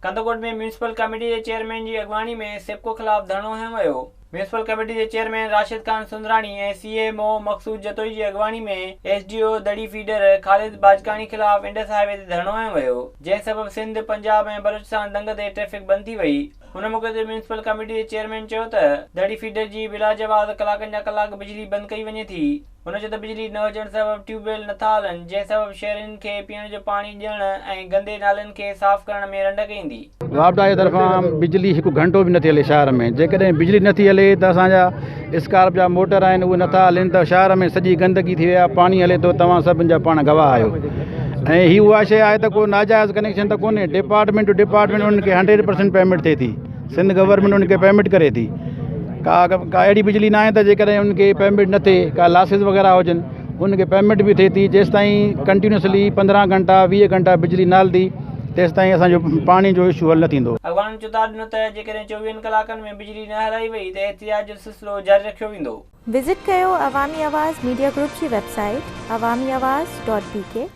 Kandhkot ۾ municipal committee جي chairman جي اڳواڻي ۾ سيپڪو خلاف ڌرڻو هنيو ويو. ميونسپل ڪميٽي جي chairman Rashid Khan Sundrani ۽ C M O Maqsood Jatoi جي اڳواڻي ۾ ايس ڊي او دڙي فيڊر خالد باجڪاڻي خلاف انڊس هاء وي تي ڌرڻو هنيو ويو، جنهن سبب سنڌ، پنجاب ۽ بلوچستان دنگ تي ٽريفڪ بند ٿي وئي. ان موقعي تي ميونسپل ڪميٽي جي چيئرمين چيو ته دڙي فيڊر جي بلاجواز ڪلاڪن جا ڪلاڪ بجلي بند ڪئي وڃي ٿي. هن چيو ته بجلي نه هجڻ سبب ٽيوب ويل نٿا هلن، جنهن سبب شهرين کي پيئڻ جو پاڻي ڏيڻ ۽ گندي نالن کي صاف ڪرڻ ۾ رنڊڪ ايندي. واپڊا جي طرفان بجلي هڪ گهنٽو به نٿي هلي شهر ۾ جيڪڏهن بجلي نٿي هلي ته اسان جا اسڪارپ جا موٽر آهن اهي نٿا هلن ته شهر ۾ سڄي گندگي ٿي وئي آهي پاڻي هلي ٿو توهان سڀن جا پاڻ گواهه آهيو ۽ هي اها شيء آهي ته ڪو ناجائز ڪنيڪشن ته ڪونهي ڊپارٽمينٽ ٽو ڊپارٽمينٽ انهن کي هنڊريڊ پرسنٽ پيمينٽ ٿئي ٿي. سنڌ گورنمينٽ انهن کي پيمينٽ ڪري ٿي ڪا ڪا اهڙي بجلي ناهي ته جيڪڏهن انهن کي پيمينٽ نه ٿئي ڪا لاسز وغيره هجن انهن کي پيمينٽ به ٿئي ٿي جيستائين ڪنٽينيوسلي 15 گهنٽا 20 گهنٽا بجلي نه هلندي تيستائين اسانجو پاڻي جو اشو حل نه ٿيندو. اڳواڻن چتاء ڏنو ته جيڪڏهن چوويهن ڪلاڪن ۾ بجلي نه هلائي وئي ته احتجاج جو سلسلو جاري رکيو ويندو. وزٽ ڪيو عوامي آواز ميڊيا گروپ جي website Awami Awaz dot B K.